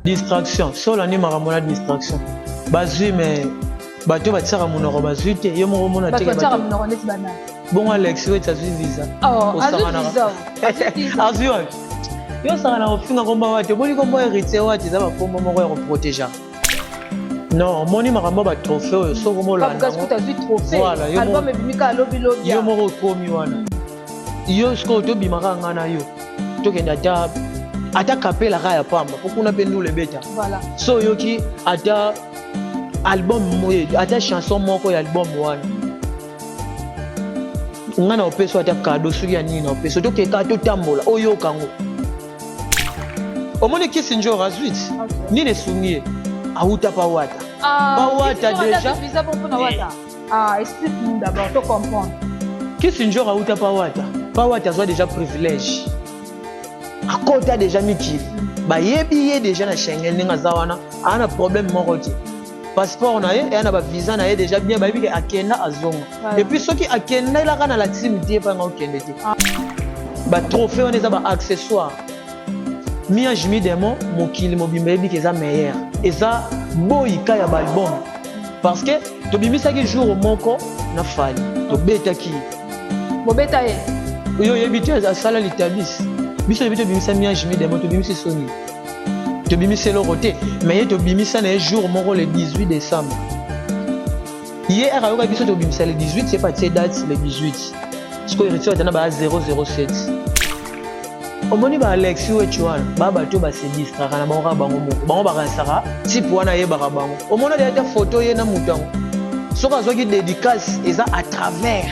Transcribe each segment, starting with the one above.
Distraction so olandi makambo na distraction bazwi me bato batiaka monoko bazwi te yo moko omona te monoko neti banani bongo Alex weti azwi visa. Oh, azwi wapi? Yo osangana kofinga komba wati, omoni kombo Héritier Wati eza bakombo moko ya koprotéger. Non, omoni makambo ya batrophée oyo soki omolanda yo moko okomi wana, yo sikoyo tobimaka nga na yo, tokende ata kapela kaka ya pamba, mpo kuna mpe ndula ebeta. So oyoki ata album, ata chanson moko ya album wana, nga na opesa ata kado soki ya nini, na opesa, tokeka totambola, oyoka yango. Omoni Kisi Njora azwi ti nini esungi ye, awuta pa Wata, pa Wata déjà. Ah, explique-nous d'abord, to comprendre. Kisi Njora awuta pa Wata, pa Wata azwa déjà privilège, akota déjà mikili, bayebi ye déjà na Schengen. Ndenge aza wana, aa na problème moko te. Passeport na ye eya na bavisa na ye déjà bien, bayebi ke akenda, azonga. Et puis soki akendelaka na la team te, epanga okende te. Batrophée wana eza baaccessoire. Mi-ange mi-démon, mokili mobimba yebi ke eza meilleur, eza boyika ya baalbum, parce que tobimisaki jour moko na Fally, tobetaki ye. Bobeta ye? Oyo oyebi te, asala litabis. Biso yebi, tobimisa mi-ange mi-démon, tobimisi soni, tobimisi eloko te. Mais ye tobimisa na ye jour moko le 18 décembre. Ye aka ayoka biso tobimisa le 18, ye patie date le 18. Sikoyo Héritier Watana baya 007. Omoni ba Alexi Wetch wana, baa bato base distraka na bango kaka bango moko. Bango bakanisaka type wana ayebaka bango. Omona deya te photo ye na moto yango. Soki azwaki dédicace, eza à travers.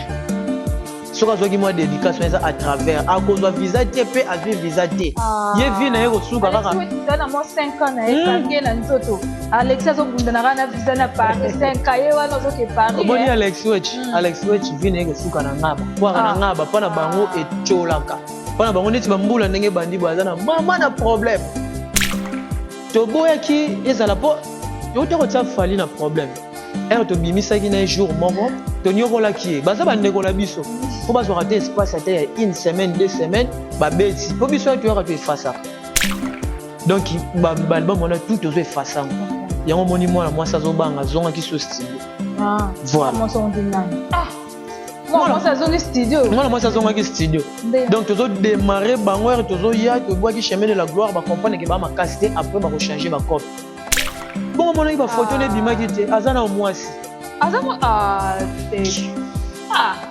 Soki azwaki mwa dédicace wana, eza à travers. Akozwa visa te, mpe azwi visa te. Ye vie na ye kosuka kaka. Na mwa 5 ans na ye kange na nzoto, Alexi azobundana kaka na visa na Paris. 5 ans ye wana ozoke Paris. Omoni Alex Wetch, Alex Wetch vie na ye kosuka na ngaba, po aka na ngaba. Mpo na bango etiolaka, mpo na bango neti bambula ndenge ebandi boye, aza na mama na problème. Toboyaki ezala mpo touta kotia Fally na problème. Ere tobimisaki na ye jour moko, tonyokolaki ye. Baza bandeko na biso, mpo bazwaka te espace ata ya une semaine, 2 semaines, babeti mpo biso ya toyaka toefasaka. Donc baalbum wana tout tozo efasa yango. Yango omoni mwana mwasi azobanga, azongaki so studio. Voilà. Mwana mwasi azongaki studio. Donc tozodémarre bango ere tozoya, tobwaki Chemin de la gloire, bacomprendre ke baa makasi te. Après bakochange bacope. Bongo omonaki bafoto na ebimaki te, aza na mwasi.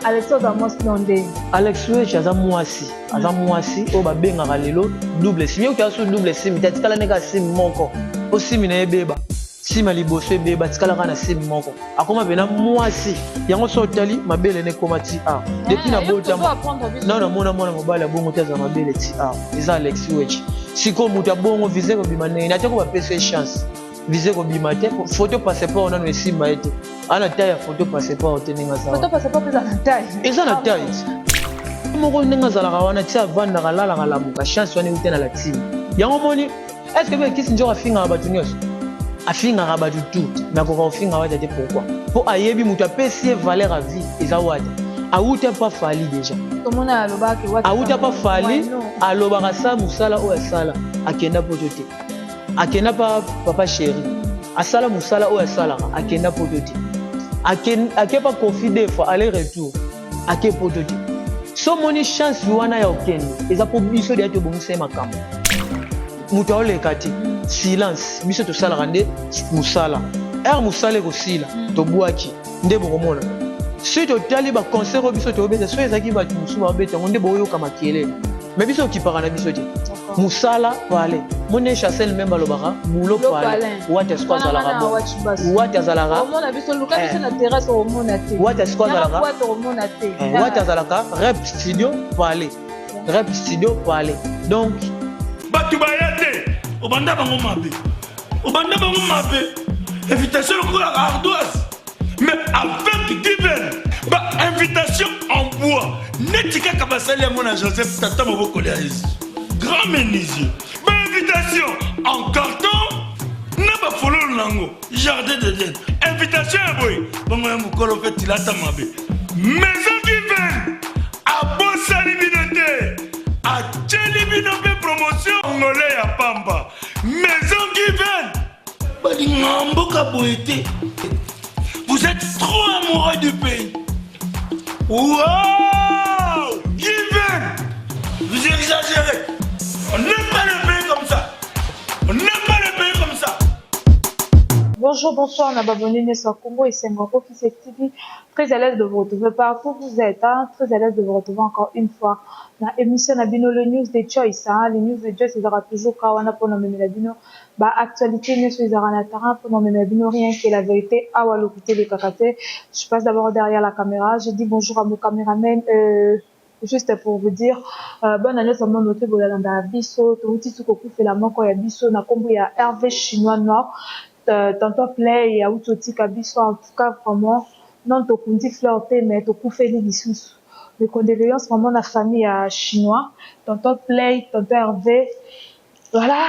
Alex aza mwasi no ndenge? Alex Wetch aza mwasi, aza mwasi oyo babengaka lelo double sim. Yoki aso double sim te, atikala ndenge sim moko po sim na ye ebeba, sim ya liboso ebeba, atikalaka na sim moko. Akoma mpena mwasi yango. So otali mabele na ekoma ti a depuis na botama nao namona mwana mobali abongo te, aza mabele ti a. Eza Alex Wetch. Sikoyo moto abongo, visa kobima ndenge ate ko bapesa ye chance, visa kobima te. Photo passeport nano esimba ye te, ana taille ya photo passeport te. Ndenge aza, eza na taille moko ndenge azalaka wana ti avandaka, alalaka, alamuka. Chance wana euta na la team. Yango moni, est ce que Kisi Nzoko afingaka bato nyonso? Afingaka bato tout, mais akoka kofinga Wata te. Pourquoi? Mpo ayebi moto apesi ye valeur ya vie eza Wata. Awuta mpa Fally déjà, awuta mpa Fally. Alobaka sa mosala oyo asala, akenda poto te. Akenda pa Papa Chéri, asala mosala oyo asalaka, akenda poto te. Ake pa Kofi deux fois, aller retour, ake poto te. So omoni chance wana ya okende, eza mpo biso deya tobongisa ye makambo. Moto aoleka te, silence. Biso tosalaka nde mosala. Ere mosala ekosila, tobwaki nde bokomona. Soki totali baconcert oyo biso toyobeta, soki ezalaki bato mosusu babeta yango nde boyoka makelele. Mais biso okipaka na biso te, mosala pale. Mone Chancel meme alobaka boulot pale. Wata siko azalaka bon, Wata azalaka, Wata siko azalaka, Wata azalaka rep studio pale, rep studio pale. Donc bato baya te, obanda bango mabe, obanda bango mabe, invitation lokola ardoise. Mais avec Given, bainvitation en bois neti kaka basali yango na Joseph, tata mobokoli ya Yesu, grand menuisier. Bainvitation en carton na bafololo nango, jardin d'Eden. Invitation ya boye bongo ya mokolo mpe tilata mabe. Maison Given abosani bino te, atieli bino mpe promotion ngole ya pamba. Maison Given. Balingaka mboka boye te. Vous êtes trop amoureux du pays. Wow! Given! Vous exagérez. On n'aime pas le pays comme ça. On n'aime pas le pays comme ça. Bonjour, bonsoir, na babonné nyonso Congo Esengo Officiel TV. Très à l'aise de vous retrouver partout où vous êtes, hein. Très à l'aise de vous retrouver encore une fois na émission na bino le news de choice, hein. Le news de choice ezalaka toujours kaka wana mpona omemela bino ba actualité nyonso ezalaka na terrain, mpona omemela bino rien que la vérité. Awa lokuta elekaka te. Je passe d'abord derrière la caméra, je dis bonjour à mon caméraman, juste pour vous dire bonne année nyonso te bolalanda biso. Touti su kokufela moko ya biso na nkombo ya Hervé Chinois Noir, tonton Play auti otika biso. En tout cas, vraiment non, tokundi fleur te, mais tokufeli lisusu. Mes condoléances vraiment na famille ya Chinois, tonton Play, tonton Hervé. Voilà,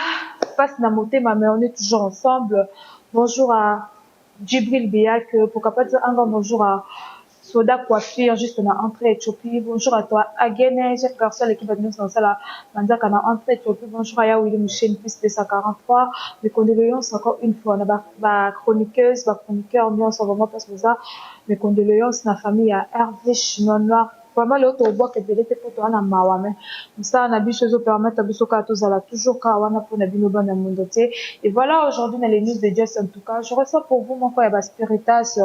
passe na motema, mais on est toujours ensemble. Bonjour à Djibril Biak, pourquoi pas dire un grand bonjour à Soda Coiffure, juste na entrée Éthiopie. Bonjour à toi, Agene, chef garçon, l'équipe de nous dans la Manzaka na entrée Éthiopie. Bonjour à Yaoui Mouchen, plus 243. Mes condoléances encore une fois. Na ba chroniqueuse, ba chroniqueur, nous vraiment parce que ça. Mes condoléances na famille à Hervé Chinois Noir. Vraiment lelo tobwaka ebele te mpo toza na mawa, mais mosala na biso ezopermettre biso kaka tozala toujours kaka wana mpona bino bana mondo te. Et voilà, aujourd'hui na les news de Dieu, en tout cas, je reçois pour vous moko ya baspiritas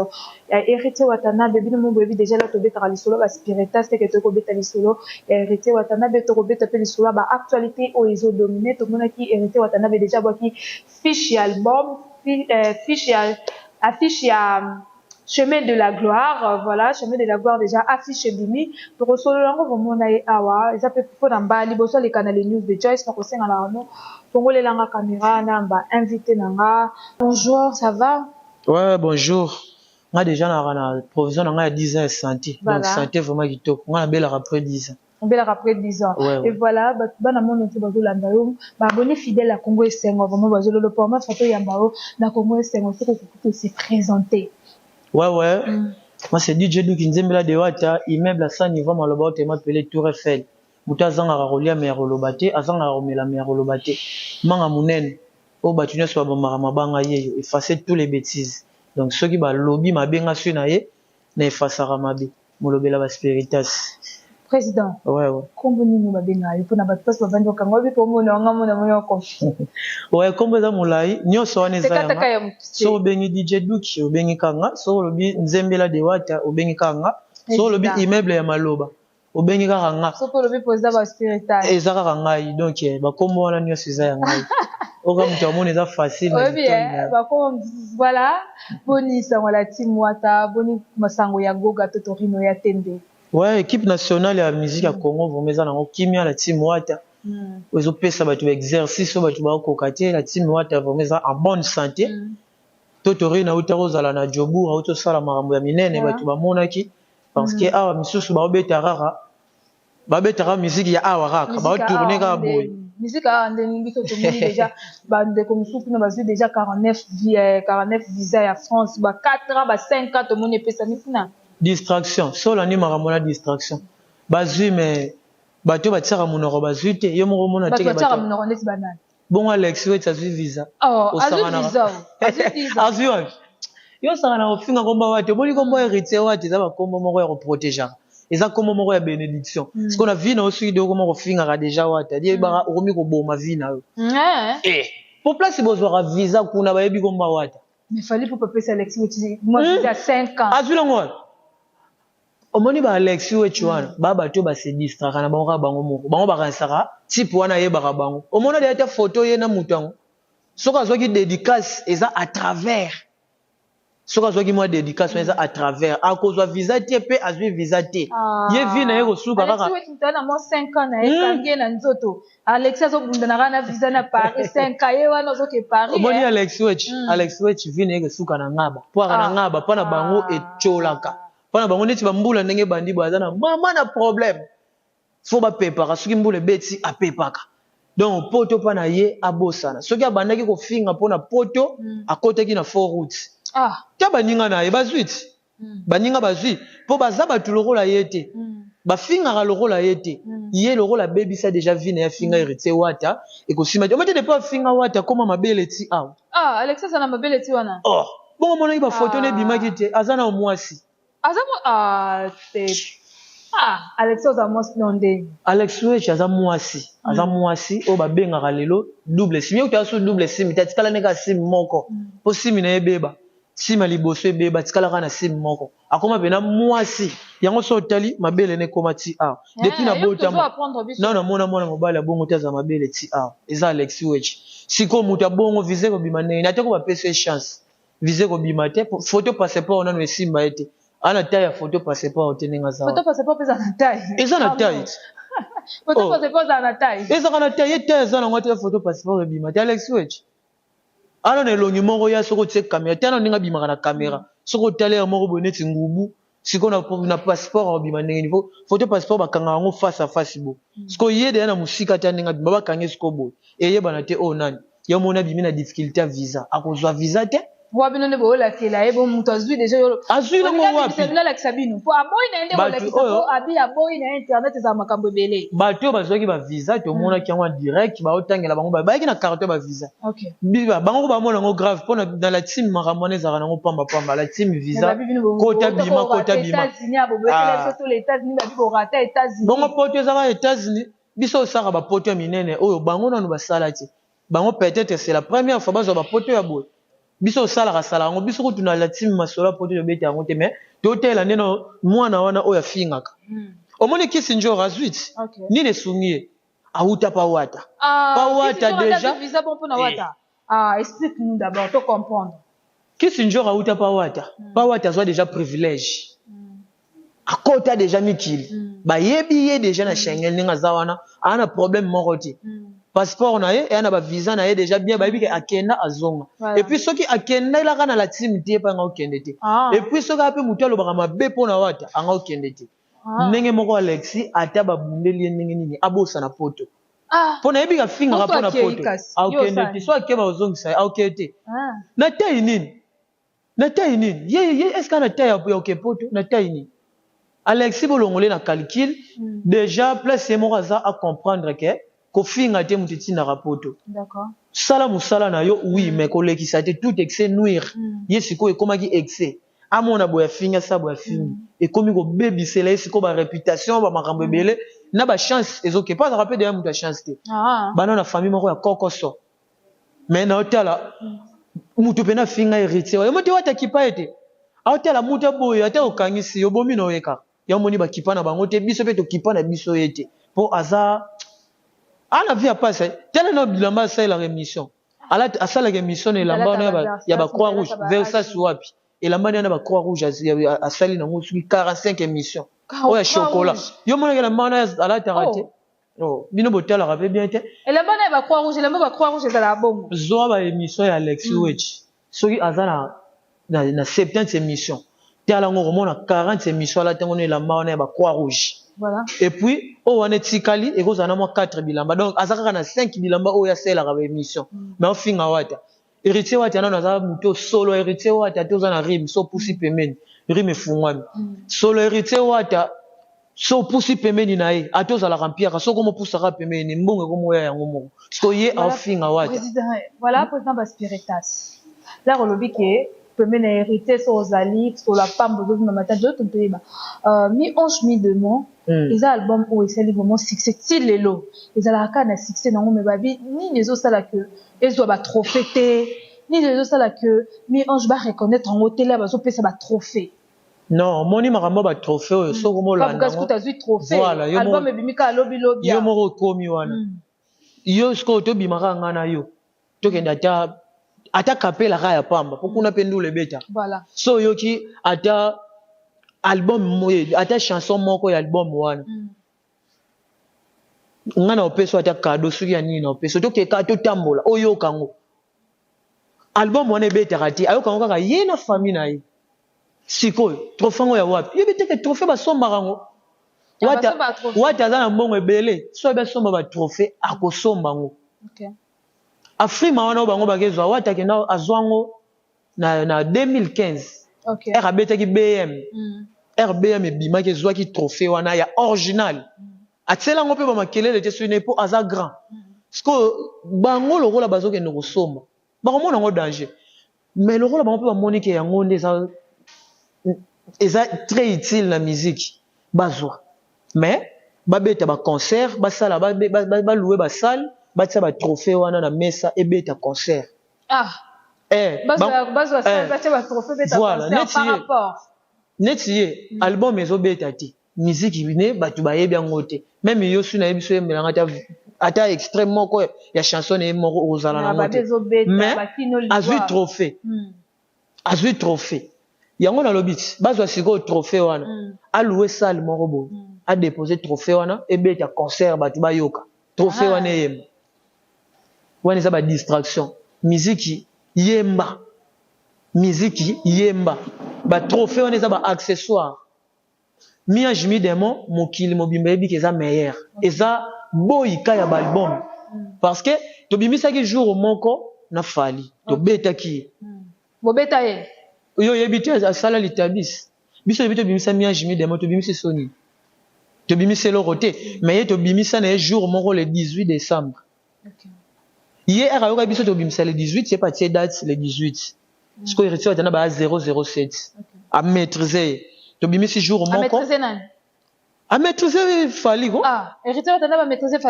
ya Héritier Watanabe. Bino mo boyebi déjà la tobetaka lisolo baspiritas teke, tokobeta lisolo ya Héritier Watanabe, tokobeta mpe lisolo ya baactualité oyo ezodomine. Tomonaki Héritier Watanabe déjà bwaki fiche ya album, fiche ya affiche ya Chemin de la gloire. Voilà, Chemin de la gloire déjà affiche ebimi. Tokosolola yango vraiment na ye awa. Eza mpe mpona mbala liboso aleka na les news de Joyce. Nakosenga na yango fongolelanga caméra na ba invité na nga. Bonjour, ça va? Ouais, bonjour. Nga déjà naka na provision na nga ya 10 ans ya santé. Voilà. Donc santé vraiment kitoko. Nga nabelaka après 10 ans. Obelaka après 10 ans? Ouais. Et voilà, bato bana mono te bazolanda yo, baabonné fidèle ya Congo Esengo, vraiment bazololo po ma foto oyamba yo na Congo Esengo. Soki okoki to se présenter. Ouais. Moi, c'est DJ Duki Nzembela de Wata, immeuble à 100 niveau maloba otema appelé Tour Eiffel. Moto azangaka kolia me ya koloba te, azangaka komela me ya koloba te. Manga monene oyo bato nyonso babambaka mabanga, yeyo effacer tous les bêtises. Donc soki balobi mabe, nga sui na ye na efasaka mabe. Molobela baspiritas. Président. Ouais. Kombo nini babengaka yo mpona bato mpasi bavandi okanga oyebi mpo omona wanga mona moni okonfi? Ouais, kombo eza molai nyonso wana eza Tekataka yanga. ya motu. Soki obengi DJ Duki, obengi kanga. Soki olobi Nzembela de Wata, obengi kanga. Soki olobi Président. immeuble ya maloba, obengi kaka nga. Soki olobi président baspiritas. Eza kaka ngai. Donc bakombo wana nyonso eza ya ngai. Oka moto amoni eza facile na Oyebi litoi na ye. Bakoma voilà. Boni sango la team Wata? Boni masango ya Goga to Torino ya Tembe? Ouais, équipe nationale ya musique ya Congo vraiment eza nango kimia. La team Wata ezopesa bato baexercice oyo bato bakokoka te. La team Wata vraiment eza en bonne santé. To Torino auta kozala na Jobour, auta osala makambo ya minene. Bato bamonaki parce que awa misusu baobeta kaka, babetaka musique ya awa kaka, baotourne kaka boye. Musique awa ndenge biso tomoni déjà bandeko mosusu kuna bazwi déjà 49 visa ya France, ba 4 ans, ba 5 ans, tomoni epesami kuna. Distraction, so olandi makambo na distraction, bazwi, mais bato batiaka monoko bazwi te. Yo moko omona. Bato batiaka monoko neti banani? Bongo Alex weti azwi visa. Oh, azwi visa, azwi visa. Azwi wapi? Yo osanga na kofinga kombo wate. Omoni kombo Héritier wate eza bakombo moko ya koprotégeaka, eza kombo moko ya bénédiction. Siko na vie na yo, soki de okoma kofingaka déjà wate adi, yebaka okomi koboma vie na yo. Po place bozwaka visa kuna, bayebi kombo wata. Mais fallait po papesa Alex weti moi visa 5 ans. Azwi nango wana. Omoni ba Alex weti wana, ba bato base distraka na bango kaka bango moko. Bango bakanisaka type wana ayebaka bango. Omona deya te photo ye na moto yango. Soki azwaki dédicace, eza à travers. Soki azwaki mwa dédicace wana, eza à travers. Akozwa visa te mpe azwi visa te. Ye vie na ye kosuka kaka. Na mwa 5 ans na ye kangi ye na nzoto. Alex azobundana na visa na Paris, 5 ans ye wana ozoke Paris. Omoni Alex wech, Alex wech vie na ye kosuka na ngaba, mpo aka na ngaba mpo na bango etiolaka, mpo na bango neti bambula ndenge ebandi boye, aza na mama na problème. Fo bapepaka soki mbula ebeti, apepaka. Donc poto mpa na ye abosana. Soki abandaki kofinga mpona poto, akotaki na faux route. Te, baninga na ye bazwi ti. Baninga bazwi mpo baza bato lokola ye te. Bafingaka lokola ye te. Ye lokola abebisa déjà vie na ye, afinga Héritier Wata, ekosima te. Omate depuis afinga Wata, akóma mabele ti awa. Ah, Alexis aza na mabele ti wana? Oh, bongo omonaki bafoto na ebimaki te, aza na mwasi. Aza mo, ah te, ah, Alexis oza mwasi no ndeni? Alex Wech aza mwasi, aza mwasi oyo babengaka lelo double sim. Ye kutu aza double sim te, atikala nde kaka sim moko, mpo sim na ye ebeba, sim ya liboso ebeba, atikala kaka na sim moko. Akóma mpena mwasi yango. So otali mabele na ekóma ti awa. Depuis na botama nano namona mwana mobali abongo te, aza mabele ti awa. Eza Alexi Wech. Sikoyo moto abongo, visa kobima ndenge ate ko bapesa ye chance, visa kobima te. Photo passeport nano esimba ye te, aa na taille ya photo passeport te ndenge aza. Photo passeport mpe eza na taille? Eza na taille. Photo passeport ezala na taille? Ezalaka na taille. Ye taille aza nango te, photo passeport ebima te. Alex Wech ana na elongi moko ya soki otie caméra te, ana ndenge abimaka na caméra, soki otali ya moko boye neti ngubu. Sikoyo na passeport akobima ndenge nini? Photo passeport bakanga yango face à face bo. Sikoyo ye deya na mosika te, ndenge abima bakange sikoyo boye, eyebana te oyo nani. Yo moni abimi na difficulté ya visa, akozwa visa te. Wa bino nde boolakela ye bo moto azwi déjà. Azwi nango wapi? Bino alakisa bino po aboyi na ye nde bolakisa, po abi aboyi na ye internet ezala makambo ebele. Bato oyo bazwaki bavisa, tomonaki yango en direct, baotangela bango, bayaki na carton ya bavisa. Bango ko bamona yango grave mpo na la team, makambo wana ezalaka nango pambapamba. La team, visa kota bima, kota bima. Bongo poto ezaka États-Unis. Biso osaka bapoto ya minene oyo bango nanu basala te. Bango peut-être c'est la première fois bazwa bapoto ya boye. Biso osalaka sala yango, biso kutu na la team masolo ya poto tobeta yango te. Mais totela nde na mwana wana oyo afingaka. Omoni kisi njoro azwi ti nini esungi ye? Awuta pa Wata, pa Wata déjà. Visa bon mpona Wata? Ah, explique-nous d'abord to comprendre. Kisi njoro awuta pa Wata, pa Wata azwa déjà privilège, akota déjà mikili, bayebi ye déjà na Schengen. Ndenge aza wana, aa na problème moko te. Passeport na ye eya na bavisa na ye déjà bien, bayebi ke akenda, azonga. Et puis soki akendelaka na la team te, epa anga okende te. Et puis soki ape motu alobaka mabe mpo na Wata, anga okende te. Ndenge moko Alexi, ata babundeli ye ndenge nini, abosana poto, mpo nayebi kafingaka mpo na poto akokende te. So akeba, ozongisa ye, akokende te. Na taille nini? Na taille nini ye? Ye est-ce na taille ya oke poto? Na taille nini? Alexi bolongole na calcul déjà. Place ye moko aza acomprendre ke kofinga te moto etindaka poto. Sala mosala na yo, oui, mais kolekisa te. Tout excès nuire. Ye sikoyo ekomaki excès, amona boye afingi, asala boye afingi, ekomi kobebisela ye sikoyo baréputation, bamakambo ebele na bachance ezoke mpo azalaka mpe deya moto ya chance te. Bana na famille moko ya kokoso, mais naotala moto mpena afinga Héritier yo moto Wata kipa ye te. Aotala moto aboye, ata okangisi yo, bomi na oye kaka. Ya moni bakipa na bango te, biso mpe tokipa na biso ye te, mpo aza ana vie ya pasi. Tala na bilamba asalelaka émission, asalaka émission na elamba wana ya bacroix rouge Versace. Wapi elamba wana bacroix rouge? Asali nango soki 45 émission oyo ya chocolat. Yo monaki elamba wana alataka te? Oh, bino botalaka mpe bien te. Elamba na ya bacroix rouge, elamba bacroix rouge ezalaka bongo? Zwa baémission ya Alexi Wech, soki aza na 70 émission, tala yango, okomona 40 émission alati yango na elamba wana ya bacroix rouge. Et puis oyo wana etikali ekozala na mwa 4 bilamba. Donc aza kaka na 5 bilamba oyo asalelaka baémission. Mais ofinga Wata, Héritier Wata nano aza moto solo. Héritier Wata te, oza na rime, so opusi pembeni, rime efungwami. Solo Héritier Wata, so opusi pembeni na ye, ate ozalaka mpiaka, soki omopusaka pembeni, mbongo ekomoya yango moko. Siko ye aofinga Wata. Voilà, président Baspiritas là olobi ke pembeni na Héritier so ozali solo pamba, ozobima matadi oyo toyeba. Mi ange mi démon eza album oyo esali vraiment succès ti lelo, ezalaka kaka na succès nango. Mais babi nini ezosala ke ezwa batrophée te? Nini ezosala ke mi ange bareconnaître yango te? La bazopesa batrophée. Non, omoni makambo ya batrophée oyo, soki omolanda azwi trophée, album ebimi kaka lobi lobi. Yo moko okomi wana, yo sikoyo tobimaka nga na yo, tokende ata kapela kaka ya pamba, mpo kuna mpe ndula ebeta. So oyoki ata album, ata chanson moko ya album wana, nga na opesa ata cadeau soki ya nini, na opesa, tokeka totambola, oyoka yango. Album wana ebetaka te, ayoka yango kaka ye na famille na ye. Sikoyo trophée yango ya wapi? Yebi te ke trophée basombaka yango. Wata aza na mbongo ebele, so ayebi asomba batrophée, akosomba yango. Afrima wana oyo bango bakezwa, Wata akenda azwa yango na 2015. Ere abetaki BM. RBM ebimaki, ezwaki trophée wana ya original. Atiela yango mpe bamakelele te, soki mpo aza grand. Sikoyo bango lokola bazokende kosomba, bakomona yango danger, mais lokola bango mpe bamoni ke yango nde eza très utile na musique, bazwa. Mais babeta baconcert, basala, balouer basalle, batia batrophée wana na mesa, ebeta concert. Ah. Bazwa batia batrophée, beta concert par rapport. Neti ye, album ezobeta te, musique ne bato bayebi yango te. Même yo su nayebi so oyembelanga ata extrait moko ya chanson na ye moko, ozala nango te. Mais azwi trophée, azwi trophée yango. Nalobi ti bazwa sikoyo trophée wana, alouer salle moko boye, adépose trophée wana, ebeta concert, bato bayoka trophée wana, eyemba. Wana eza badistraction. Miziki yemba, miziki yemba, batrophée wana eza baaccessoire. Mi-ange mi-démon, mokili mobimba yebi ke eza meilleur, eza boyika ya baalbum, parce que tobimisaki jour moko na Fally, tobetaki ye. Bobeta ye? Yo oyebi te, asala litabis. Biso oyebi, tobimisa Mi-ange mi-démon, tobimisi soni, tobimisi eloko te. Mais ye tobimisa na ye jour moko le 18 décembre. Ye aka yoka biso tobimisa le 18, ye patie date le 18. Sikoyo Héritier Watana baya 007, amaîtrise ye. Tobimisi jour moko. Amaîtrise Fally ko.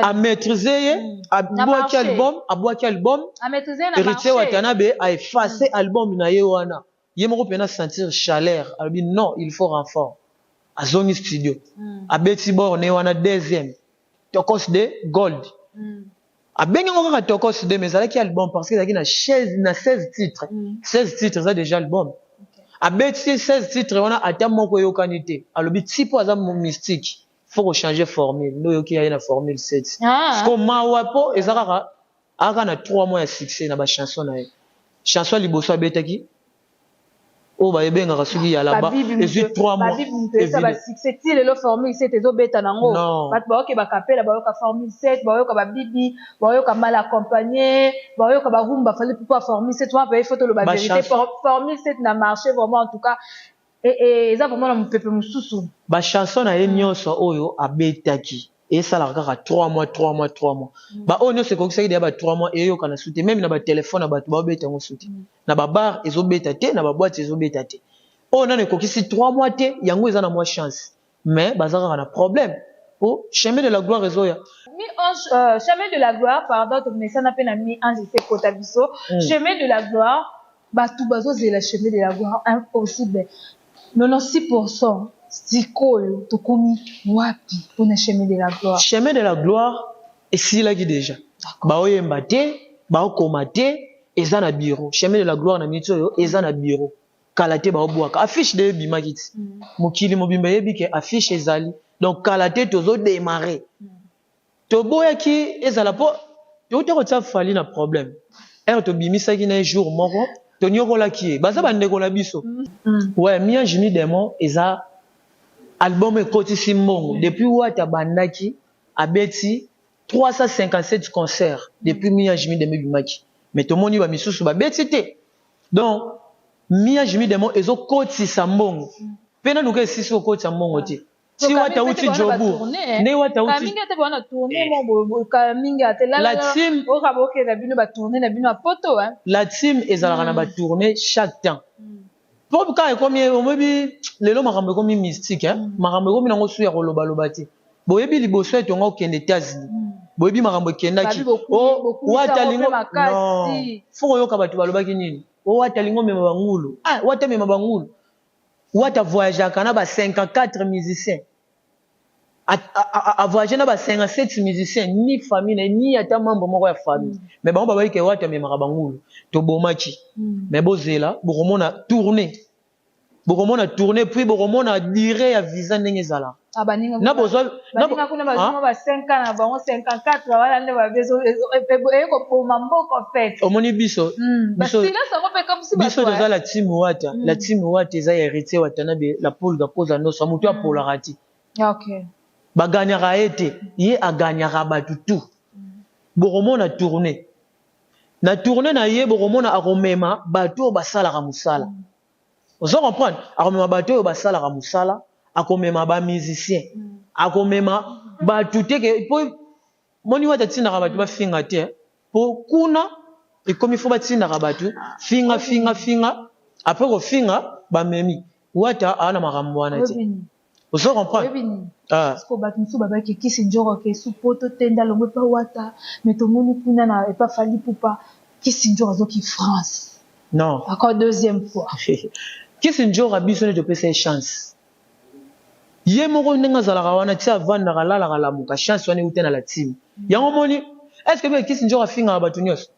Amaîtrise ye, abwaki album, abwaki album. Héritier Watanabe aefface album na ye wana. Ye moko mpena sentir chaleur, alobi non, il faut renfort. Azongi studio, abeti bor ne wana deuxième Tokos de gold. Abengi yango kaka Tokos 2, mais ezalaki album parce que ezalaki na 16, na 16 titres. 16 titres eza déjà album. Abeti 16 titres wana, ata moko eyokani te. Alobi ti mpo aza mystique, faut kochanger formule. Nde oyoki aye na formule 7. Siko mawa mpo eza kaka aka na 3 mois ya succès na bachanson na ye. Chanson ya liboso abetaki oyo bayebengaka soki ya laba, ezwi 3 mois. Eza basuccès ti lelo. Formule 7 ezobeta nango, bato bayoki bakapela, bayoka formule 7, bayoka babibi, bayoka mal accompagné, bayoka barumba. Fally Ipupa, formule 7 wana paye. Faut toloba vérité, formule 7 na marché vraiment, en tout cas eza vraiment na mopepe mosusu. Bachanson na ye nyonso oyo abetaki esalaka kaka 3 mois, 3 mois, 3 mois. Baoyo nyonso ekokisaki deya ba 3 mois, eyokana su te. Même na batelefone na bato baobeta yango su te, na babar ezobeta te, na baboîte ezobeta te. Oyo nano ekokisi 3 mois te, yango eza na mwa chance, mais baza kaka na problème po chemin de la gloire ezoya. Mi-ange, chemin de la gloire, pardon, tomesana mpe na mi-ange esekota biso. Chemin de la gloire, bato bazozela chemin de la gloire impossible. 96, sikoyo tokomi wapi mpona chemin de la gloire? Chemin de la gloire esilaki déjà, baoyemba te, baokoma te, eza na bureau. Chemin de la gloire na miniti oyo eza na bureau, kala te baobwaka affiche de ebimaki ti mokili mobimba eyebi ke affiche ezali. Donc kala te tozodémarre. Toboyaki ezala mpo touta kotia Fally na problème. Ere tobimisaki na ye jour moko, tonyokolaki ye, baza bandeko na biso. Ouais, Mi-ange mi-démon eza album ekotisi mbongo. Depuis Wata abandaki, abeti 357 concert depuis Mi-ange mi-démon ebimaki, mais tomoni bamisusu babeti te. Donc Mi-ange mi-démon ezokotisa mbongo mpe nanuka esisi kokotisa mbongo te. Ti Wata uti Jobu, nde Wata uti mingi ate bana tourne mo mingi ate. La team oka bokenda bino batourne na bino ya poto. La team ezalaka na batourne chaque temps, mpo kaka ekomi, oyebi lelo makambo ekomi mystique, makambo ekomi nango su ya kolobaloba te. Boyebi liboso ete onga okende États-Unis, boyebi makambo ekendaki. Wata lingo non, faut koyoka bato balobaki nini. O Wata lingo mema bangulu, ah, Wata mema bangulu. Wata voyageaka na ba 54 musiciens, avoyage na ba 57 musiciens, ni famille na ye, ni ata membre moko ya famille. Mais bango babaki ke Wata amemaka bangulu, tobomaki. Mais bozela, bokomona tourne, bokomona tourne, puis bokomona durée ya visa ndenge ezalaka. Na bozwa kuna bazoma ba 5 ans na bango, 54 wana nde eye koboma mboka en fait. Omoni biso, biso toza la team Wata. La team Wata eza ya Héritier Watanabe, la Pulga koza nyonso. Motu apolaka te, baganyaka ye te, ye aganyaka bato tout. Bokomona tourne, na tourne na ye bokomona akomema bato oyo basalaka mosala. Ozo comprendre, akomema bato oyo basalaka mosala. Akomema bamusicien, akomema bato te ke po moni Wata atindaka bato bafinga te, po kuna ekomi fo batindaka bato finga, finga, finga. Après kofinga, bamemi Wata aa na makambo wana te. Ozo comprendre? Ah. Bato mosusu babaki Kisi Njoro ke su poto te, nde alongwe epa Wata, mais tomoni kuna na epa Fally Ipupa, Kisi Njoro azoki France. Non. Encore deuxième fois. Kisi Njoro, biso nde topesa ye chance. Ye moko ndenge azalaka wana ti avandaka, alalaka, lamuka, chance wana euta na la team. Yango moni, est ce que be Kisi Njoro afingaka bato nyonso,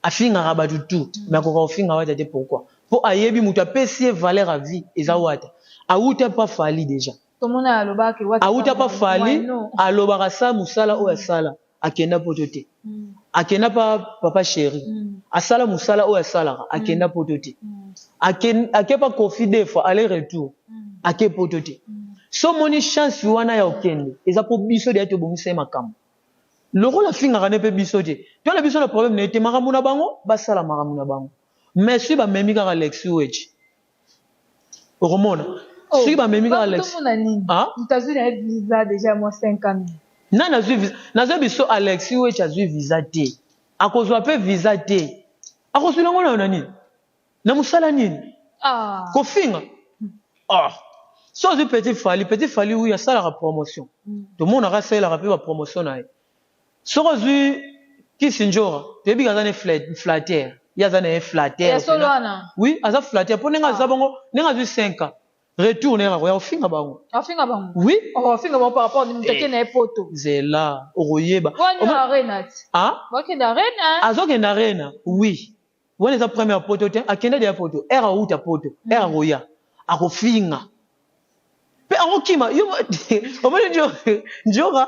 afingaka bato tout, mais akoka kofinga Wata te. Pourquoi? Mpo ayebi moto apesi ye valeur à vie eza Wata. Awuta mpa Fally déjà. Tomona alobaka. Awuta mpa Fally, alobaka sa mosala oyo asala, akenda poto te. Akenda pa Papa Chéri, asala mosala oyo asalaka, akenda poto te. Ake pa Kofi deux fois, aller retour, ake poto te. So moni chance wana ya okende eza mpo biso deya tobongisa ye makambo. Lokola afingaka ne mpe biso te, tona biso na problème na ye te. Makambo na bango, basala makambo na bango. Mais soki bamemi kaka Lexi Wech, okomona soki bamemi kaka Lex. Moto azwi na ye visa déjà mwa 5 ans. Nani azwi visa? Nazwi biso Alexi Wech azwi visa te, akozwa mpe visa te. Akozwila yango nayo na nini? Na mosala nini? Kofinga? Ah. So azwi Petit Fally, Petit Fally, oui, asalaka promotion. Tomonaka asalelaka mpe bapromotion na ye. Soki ozwi Kisi Njora, toyebi aza ne flatteur, ye aza na ye flatteur. Oui, aza flatteur mpo ndenge aza bongo, ndenge azwi 5 ans, retour na ye akoya kofinga bango. Afinga bango? Oui. Afinga bango par rapport moto ake na ye poto. Zela, okoyeba. Arena. Bakende arena. Azokende arena, oui. Wana eza première poto te, akende deya poto. Ere auta poto, ere akoya akofinga mpe akokima. Yo omoni Njoka,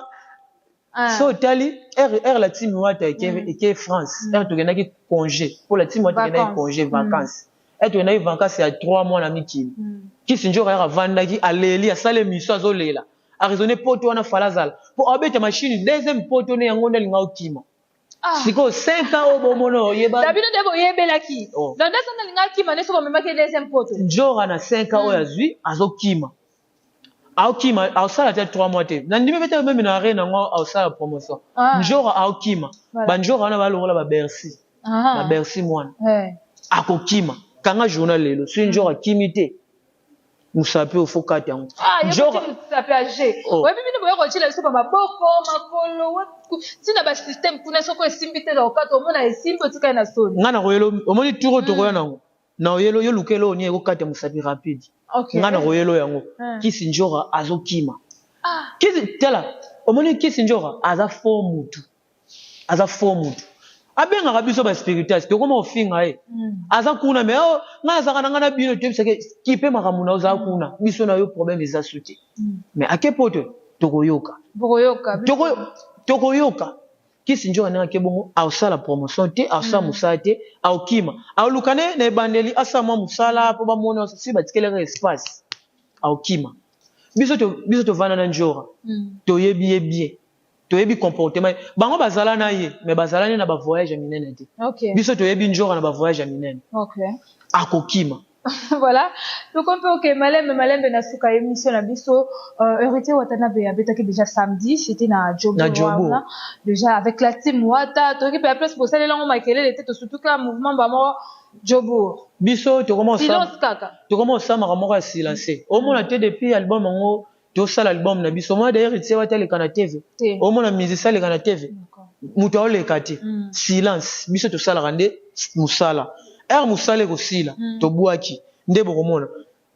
so otali ere la team Wata eke France, ere tokendaki congé mpo la team Wata ekendaki congé vacance, ere tokendaki vacance ya 3 mois na mikili, Kisi Njoka ere avandaki, aleli, asala émission, azolela, araisonne poto wana fala azala mpo abeta machine deuxième poto ne. Yango nde alinga okima. Sikoyo 5 ans oyo bomona, oyeba. Bino nde boyebelaki. Donc nde soki alinga akima, nde soki omemaki deuxième poto. Njora na 5 ans oyo azwi, azokima, aokima, aosala te 3 mois te. Na ndimi mpe te, même na arena yango aosala promotion. Njora aokima. Banjora wana balongola babercy, babercy mwana akokima. Kanga journal lelo, soki Njora akimi te, mosapi oyo fo kata yango. Mosapi age oyebi, bino boye kotiela biso bamaboko, makolo, ntina basystème kuna. Soki esimbi te na okata, omona esimbi, otikali na soni. Ngai nakoyelo, omoni tour oyo tokoya nango na oyelo yo, lukelo oyo nini ekokata mosapi rapide. Ngai nakoyelo yango. Kisi Njora azokima. Kisi, tala, omoni Kisi Njora aza fo mutu, aza fo mutu. Abengaka biso baspiritas, tokoma kofinga ye. Aza kuna, mais oh, ngai azalaka na ngai na bino, toyebisaki kipe makambo na ozala kuna, biso na yo problème eza su te. Mais ake poto, tokoyoka, tokoyoka. Kisi Nzoka ndenge ake bongo, aosala promotion te, aosala mosala te, aokima, aoluka ne na ebandeli, asala mwa mosala mpo bamona si batikelaka espace, aokima. Biso tovanda na Njora, toyebi ye bien, toyebi comportement. Bango bazala na ye, mais bazala ne na bavoyage ya minene te. Biso toyebi Njora na bavoyage ya minene. Akokima. Voilà, tokomi mpe oke malembe malembe na suka émission na biso. Héritier Watanabe abetaki déjà samedi, c'était na Jobo wana déjà avec la team Wata. Toyoki mpe ya place bosalelango makelele te, tosurtout ka mouvement bamoko Jobour. Biso silence kaka. Tokoma osamaka moko ya silence, omona te. Depuis album yango, tosala album na biso, omona d'ailleurs Héritier Wata aleka na TV, omona musicien aleka na TV, moto aoleka te. Silence. Biso tosalaka nde mosala. Ere mosala ekosila, tobwaki nde bokomona.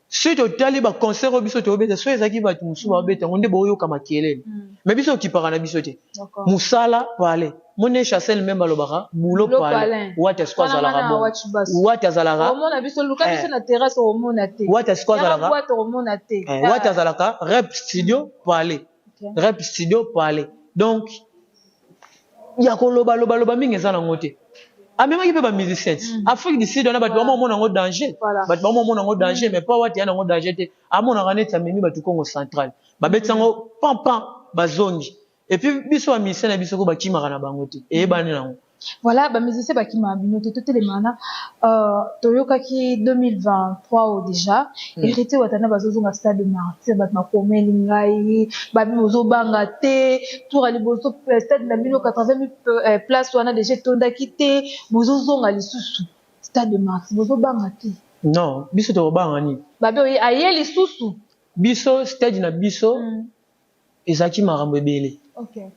Soki totali baconcert oyo biso toyobeta, soki ezalaki bato mosusu baobeta yango, nde boyoka makelele. Mais biso okipaka na biso te. Mosala pale mone Chancel meme balobaka boulot pale. Wata siko azalaka bon, Wata azalaka Wata siko azalaka, Wata azalaka rep studio pale, rep studio pale. Donc ya koloba loba loba mingi eza nango te. Amemaki mpe bamusicien Afrique du Sud wana, bato bamomona yango danger, bato bamomona yango danger, mais po Wata ya nango danger te. Amonaka neti amemi bato Congo Central, babeti yango pampan, bazongi. Et puis biso bamusicien na biso ko bakimaka na bango te, eyebani nango. Voilà, bamusicien bakimaka bino te. Totelemana, toyokaki 2023 oyo déjà, Héritier Watana bazozonga Stade de Martyr. Bato bakomeli ngai, babi bozobanga te. Tour ya liboso, stade na bino 80 000 place wana déjà etondaki te. Bozozonga lisusu Stade de Martyr, bozobanga te? Non, biso tokobanga nini? Babi oye aye lisusu. Biso, stade na biso ezalaki makambo ebele.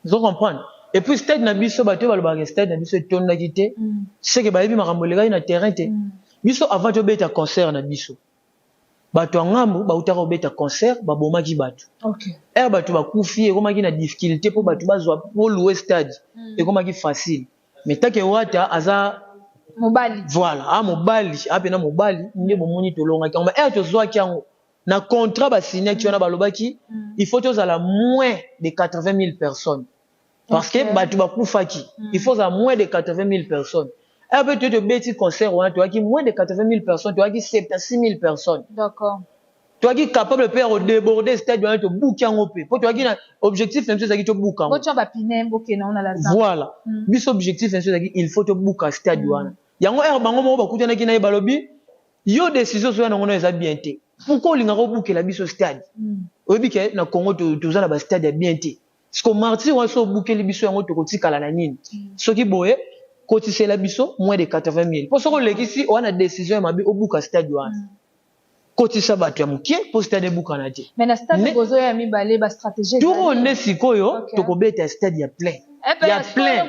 Ozo comprendre? Et puis stade na biso, bato oyo balobaka stade na biso etondaki te, seke bayebi makambo elekaki na terrain te. Biso, avant tobeta concert na biso, bato ya ngambu bautaka kobeta concert, babomaki bato. Ere bato bakufi, ekomaki na difficulté mpo bato bazwa po louer stade. Ekomaki facile, mais take Wata aza mobali. Voilà, a mobali, apena mobali nde bomoni tolongaki yango. Ere tozwaki yango na contrat basignaki wana, balobaki il faut tozala moins de 80 000 personnes, parce que bato bakufaki. Il faut ozala moins de 80 000 personnes. Ere mpe toye tobeti concert wana, toyaki moins de 80 000 personnes, toyaki 76 000 personnes. Toyaki capable mpe ya kodéborder stade wana, tobuki yango mpe, mpo toyaki na objectif na biso ezalaki tobuka yango. Botya bapine, bokende ngo na la zamba. Voilà. Biso, objectif na biso ezalaki il faut tobuka stade wana. Yango ere bango moko bakutanaki na ye, balobi: yo, décision ozoya nango no eza bien te. Pourquoi olingaka obukela biso stade? Oyebi ke na Congo toza na bastade ya bien te. Siko Martyr wana, so obukeli biso yango, tokotikala na nini? Soki boye, kotisela biso moins de 80 000, mpo soki olekisi wana, décision ya mabe, obuka stade wana. Kotisa bato ya moke mpo stade ebukana te. Mais na stade bozoya ya mibale, bastratégie? Tour oyo nde sikoyo tokobeta stade ya plein, ya plein.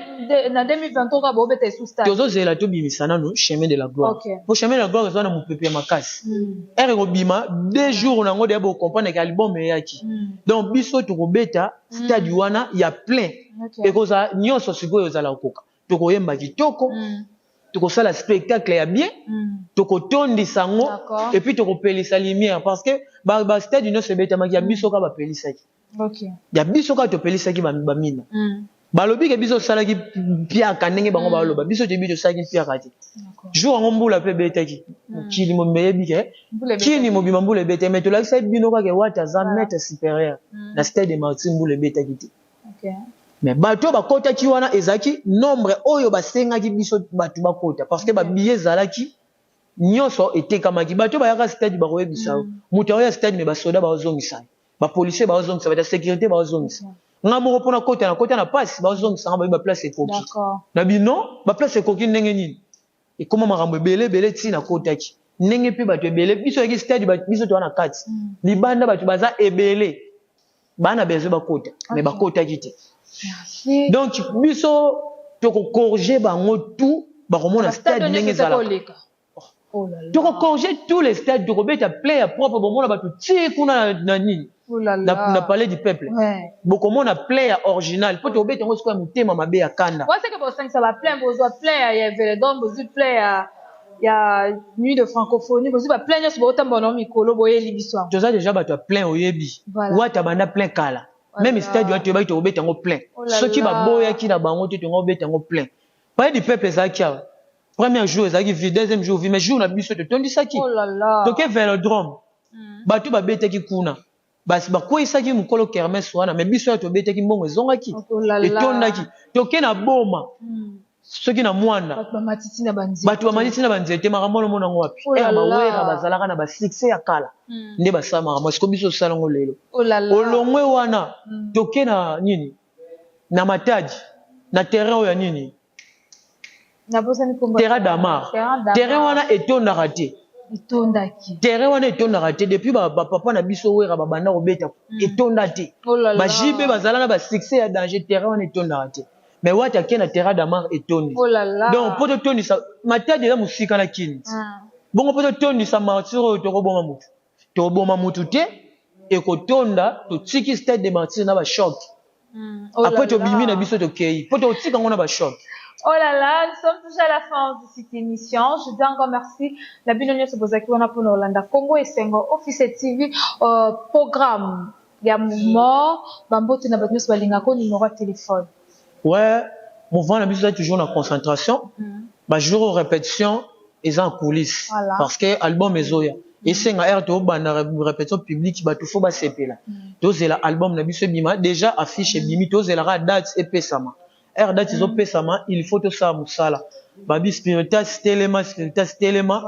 Na 2023 kaka bobeta esu stade? Tozozela tobimisa nanu Chemin de la Gloire, po Chemin de la Gloire eza na mopepe ya makasi. Ere ekobima, 2 jours nango deya bocomprendre ke album eyaki. Donc biso tokobeta stade wana ya plein. Ekozala nyonso sikoyo ezala kokoka. Tokoyemba kitoko, tokosala spectacle ya bien, tokotondisa yango et puis tokopelisa lumière, parce que bastade nyonso ebetamaki, ya biso kaka bapelisaki. Ya biso kaka topelisaki bamina. Balobi ke biso tosalaki mpiaka. Ndenge bango baloba, biso toyebi tosalaki mpiaka te. Jour yango mbula mpe ebetaki, mokili mobimba eyebi ke kini mobima mbula ebetaki, mais tolakisaki bino kaka Wata aza maître supérieur. Na Stade de Martyr mbula ebetaki te, mais bato oyo bakɔtaki wana ezalaki nombre oyo basengaki biso bato bakɔta, parce que babillet ezalaki nyonso etekamaki. Bato bayaka stade bakoyebisa yo, moto aoya stade, mais basoda baozongisa ye, bapolicier baozongisa, bato ya sécurité baozongisa. Nga moko mpona kota, na kota na pasi, baozongisa nga, bayebi baplace ekoki na bino. Baplace ekoki ndenge nini? Ekóma makambo ebele ebele ntina kotaki ndenge mpe bato ebele. Biso yaki stade, biso toza na kati, libanda bato baza ebele, baa na besoin bakota, mais bakotaki te. Donc biso tokocorriger bango tout, bakomona stade ndenge ezalaka. Tokocorriger tous les stades, tokobeta plein ya propre. Bomona bato ti kuna na nini, na Palais du Peuple, bokomona plein ya original, mpo tokobeta yango sikoyo ya motema mabe ya kanda. Waseke bosangisa baplein, bozwa plein ya Vélodrome, bozwi plein ya Nuit de Francophonie, bozwi baplein nyonso, botambola na mikolo, boyeli biso yango. Toza déjà bato ya plein, oyebi. Wata banda plein kala. Même stade wana toyebaki tokobeta yango plein. Soki baboyaki na bango te, tonga kobeta yango plein. Palais du Peuple ezalaki awa, premier jour ezalaki vide, deuxième jour vide, mais jour na biso totondisaki. Toke Vélodrome, bato babetaki kuna, basi bakweyisaki mokolo kermesse wana, mais biso oyo tobetaki, mbongo ezongaki, etondaki. Toke na Boma, soki na Mwanda, bato bamatiti na banzete. Bato bamatiti na banzete. Makambo wana omona yango wapi? Ere bawera bazalaka na basuccès ya kala nde basala makambo. Siko biso tosala yango lelo. Olongwe wana, toke na nini, na Matadi, na terrain oyo ya nini, Terrain Damar. Terrain wana etondaka te. Etondaki. Terrain wana etondaka te depuis bapapa na biso Wera babanda kobeta, etonda te. Bajibe bazala na basuccès ya danger, terrain wana etondaka te, mais Wata ake na Terrain Damar, etondi. Donc mpo totondisa Matadi, eza mosika na Kini. Bongo mpo totondisa Martyr oyo, tokoboma mutu? Tokoboma mutu te, ekotonda. Totiki Stade de Martyr na bachoc. Après tobimi na biso, tokei mpo tokotika yango na bachoc. Oh là là, nous sommes déjà à la fin de cette émission. Je dis encore merci. Na bino nyonso bozaki wana pour Orlando Congo Esengo Office TV, programme ya mouvement, bambote na bato nyonso balingako, numéro ya téléphone. Ouais, mouvement na biso eza toujours na concentration. Bajour répétition eza en coulisse. Voilà. Parce que album ezoya, esenga ere tobanda répétition publique, bato fo basepela. Tozela album na biso ebima déjà, affiche ebimi, tozelaka date epesama. Heure date ezopesama, il faut tosala mosala. Babi spiritas telema, spiritas telema.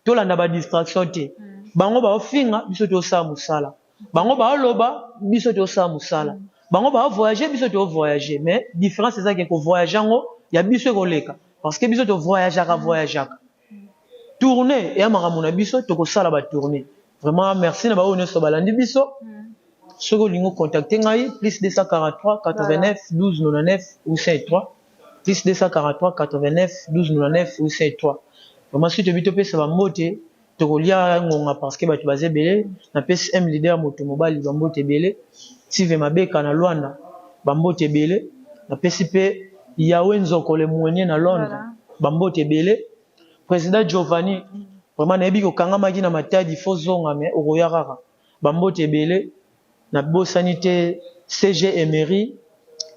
Tolanda badistraction te. Bango baofinga biso, tosala mosala. Bango baoloba, biso tosala mosala. Bango baovoyage, biso tovoyage. Mais différence ezaki kovoyage yango ya biso ekoleka, parce que biso tovoyageaka, voyageaka. Tournée eya makambo na biso, tokosala batournée. Vraiment merci na baoyo nyonso balandi biso. Soki olingi ocontacte ngai, plus 243 89 12 99 803, plus 243 89 12 99 803. Vraiment, soki toyebi, topesa bambote, tokolia ngonga parce que bato baza ebele. Napesi m leader moto mobali bambote ebele, Tive Mabeka na Lwanda bambote ebele. Napesi mpe Yawe Nzokole Mwenye na Londres bambote ebele. Président Giovanni, vraiment nayebi kokangamaki na Matadi, fo zonga, me okoya kaka, bambote ebele. Nabosani te CG Emery,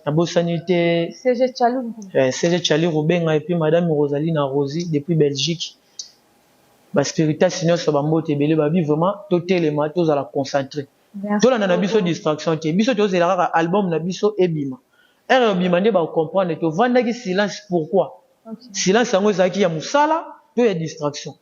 nabosani te CG Chalou. CG Chali Rubenga et puis madame Rosalie na Rosie depuis Belgique. Baspiritas nyonso bambote ebele. Babi vraiment totelema, tozala concentré, tolanda na biso distraction te. Biso tozela kaka album na biso ebima. Heure ebima nde bacomprendre tovandaki silence. Pourquoi silence yango ezalaki ya mosala to ya distraction?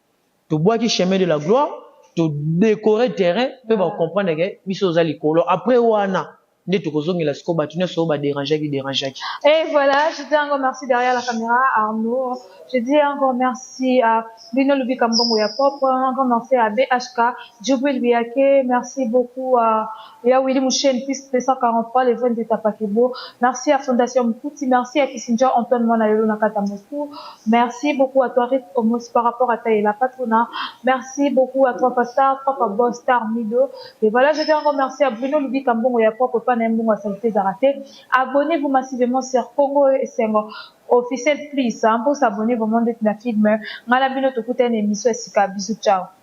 Tobwaki chemin de la gloire, todécore terrain mpe bacomprendre ke biso toza likolo. Après wana nde tokozongela sikoyo bato nyonso oyo baderangeaki derangeaki. Et voilà, je dis encore merci derrière la caméra, Arnaud. Je dis encore merci à Bino Lubika Mbongo ya Propre. Encore merci à BHK, Djibril Biake. Merci beaucoup à Willy Mouchen, piste 243, les ventes de Tapakebo. Merci à Fondation Mkouti. Merci à Kissinger Antoine Monayolo Nakata Moscou. Merci beaucoup à toi, Rit Omos, par rapport à Taïla Patrona. Merci beaucoup à toi, Pasteur, Papa Boss, Star Mido. Et voilà, je dis encore merci à Bruno Lubika Mbongo ya Propre, Mbongo Raté. Abonnez-vous massivement sur Congo et Sengo officiel plus, hein, pour s'abonner vraiment d'être la film. Ngala bino tokuta une émission esika. Bisous, ciao.